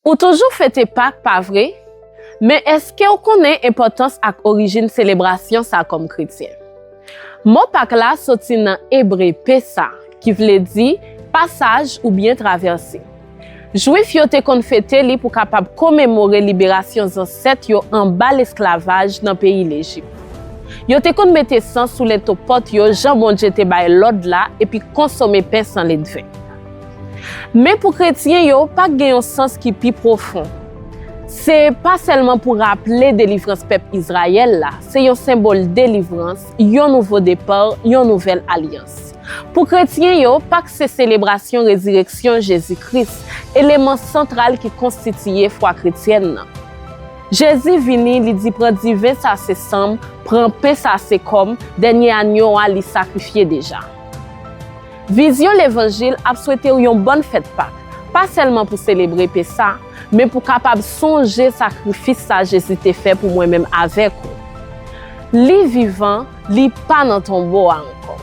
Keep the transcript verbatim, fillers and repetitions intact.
Ou toujou fete Pak, pa vre? Men èske w konnen enpòtans ak orijin selebrasyon sa a kòm kretyen? Mo Pak la soti nan ebre Pesa, ki vle di pasaj oubyen travèse. Jwif yo te konn fete li pou kapab komemore liberasyon zansèt yo anba lesklavaj nan peyi Lejip. Yo te konn mete san sou lento pòt yo, jan Bondye te bay lòd la, epi konsome pen san ledven. Men pou kretyen yo, Pak gen yon sans ki pi pwofon. Se pa sèlman pou raple delivrans pèp Izrayèl la, se yon senbòl delivrans, yon nouvo depa, yon nouvèl alyans. Pou kretyen yo, Pak se selebrasyon rezireksyon Jezi Kris, eleman santral ki konstitiye fwa kretyèn nan. Jezi vini, li di, "Pran diven sa, se san m, pran pen sa, se kò m, dènye anyo a, li sakrifye deja." Vizyon Levanjil ap swete w yon bòn fèt Pak, pa sèlman pou selebre Pesa, men pou kapab sonje sakrifis sa Jezi te fè pou mwen menm avèk ou. Li vivan, li pa nan tonbo a ankò.